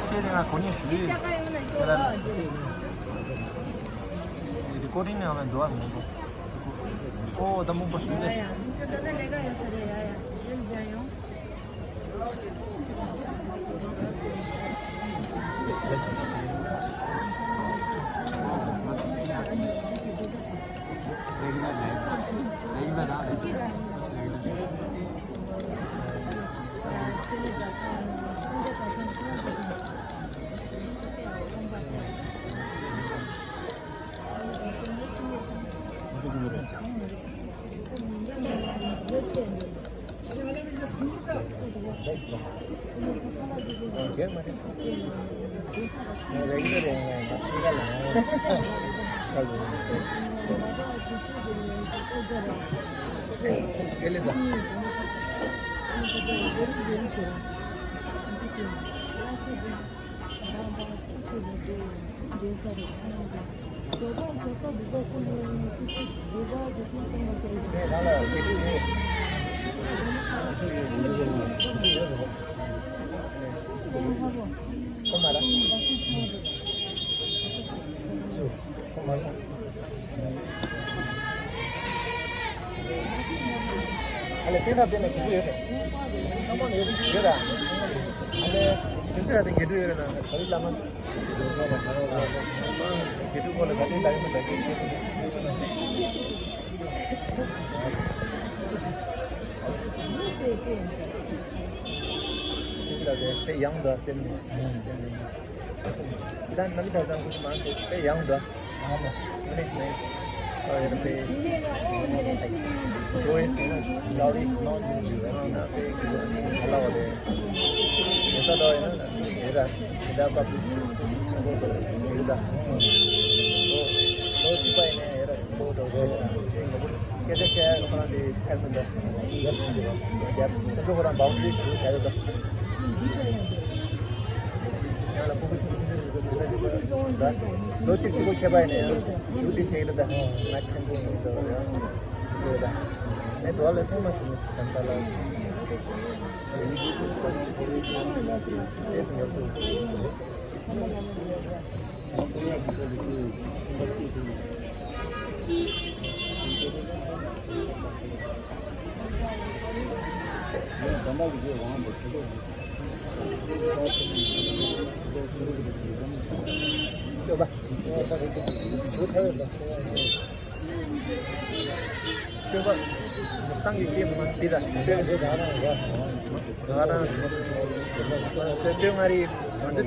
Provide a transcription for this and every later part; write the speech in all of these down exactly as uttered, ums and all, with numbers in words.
ཁྱེད་རང་གོ་ཉན་ཞུ་ཡིན། ཁྱེད་རང་རི་ཀོར་ཌིང་ནང་ལ་འགྲོ་བ་མིན་པོ། ཨོ་ད་མུག་པ་ཞུ་ཡིན། ཨ་ལས་སྟེང་ཐག་སྟེང་ལ་དགེ་ཕྲུག་ཡོད་རེད། ཚང་མ་ལ་ཡོད་རེད་ཡོད་ར། ཨ་ལས་དེ་ཚོ་ཡང་དེ་དགེ་ཕྲུག་ཡོད་རེད་ན་ག་རེ་བླ་མ། དགེ་ཕྲུག་ཁོ་ལ་ག་རེ་ལ་ཡོད་མི་འདྲ་གི་ཤེས་ཐུབ་ཤེས་ཐུབ་ན། དེ་ལ་དེ་དཔེ་ཡང་འདུག་སེམས་ནས། ད་ནམ་ད་ཙང་ཁོ་མང་ཆེ་དཔེ་ཡང་འདྲ། ཨ་མ། ཨ་ནི་ནི། ཨ་ཡ་དཔེ། ཇོ་ཡི་ཟེར་ན་ལའོ་རི་ནོ་ཇུ་ཇུ་ཨ་ནི་ན་དཔེ་གི་ལོ་ནི་ཧ་ལ་བ་ལེ། ཡོད་ས་དོ་ཡིན་ན་ཡོད་ར། དེ་འདྲ་པ་པུ་ཆེན་པོ་དོ་ཡོད་ད། ལོ་ལོ་གཅིག་པ་ཡིན་ན་ཡོད་ར་ཆེན་པོ་དོ་ཡོད་ར། ཤེས་ད་ཤེས་ཁོ་རང་དེ་ཆ་ཚང་འདྲ། ཡོད་ཆེན་པོ་ར། ཡོད་ཆེན་པོ་ཁོ་རང་བའུན་ཌ་རི་ཞུ་བྱ་ཡོད་ད། ཡང་ལ་ཕྲུ་གུ་ཆུང་ཆུང་ཆུང་ཆུང་ཆུང་ཆུང་ལོ་གཅིག་གཅིག་པོ་ཁྱད་པར་ཡིན་ན་ཡང་ཞུ་དེ་བྱེད་ཀྱི་འདུག་ད་ང་ཆེན་པོ་ཡིན་འདུག་ཡང་ཞུ་ད་ངས་འགྲོ་བ་ལ་ཐུག་མ་སོང་ནས་དམ་ཚ་ལ་ཨེ་ང་ཚོ་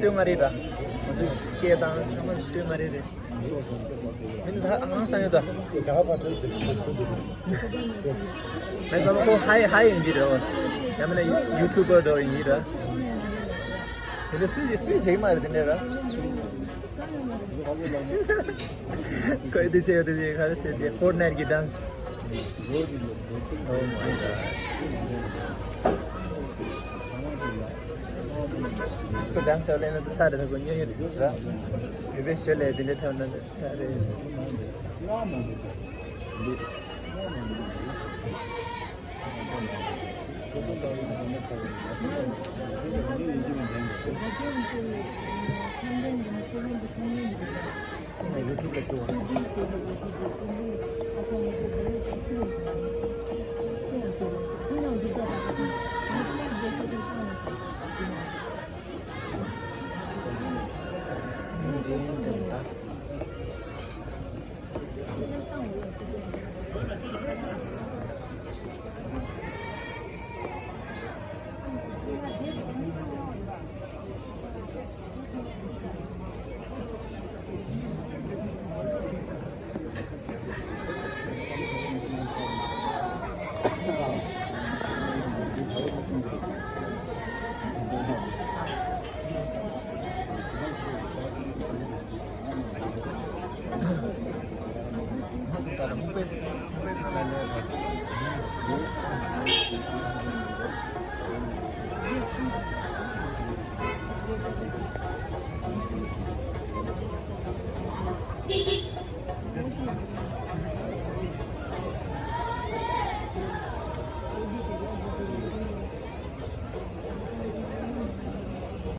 སྟོད་མངའ་རིས། ང་ཚོ་སྐད་དང་ཚང་མ་སྟོད་མངའ་རིས་རེད། མིན་ད་ཨང་སང་ཡོད་ད། ངས་བསམ་ཁོ་ཧའི་ཧའི་ཡིན་གྱི་རེད། ཡང་མིན་ན་ཡུ་ཊུབ་པར་འདྲ་ཡིན་གྱི་རེད། དེ་འདྲ་སུས་སུས་བྱེད་ཀྱི་མ་རེད་དེ་འདྲ་ར། ཁོས་དེ་བྱས་ཡོད་དེ་ག་རེ་ཟེར་དེ་ཕོར་ནའིཊ་གི་ཌན་སི། Oh my god. ཁོ་ཌན་སི་ལབ་ན་ཚར་རེད། ཁོ་སྨྱོ་ཡོད་ར། ཡུ་བེ་ཤོ་ལས་དེ་འདྲ་ཐོན་ན་ཚར་རེད། ཁོ་ན་ཡུ་ཊུབ་ལ་བཅུག་པ།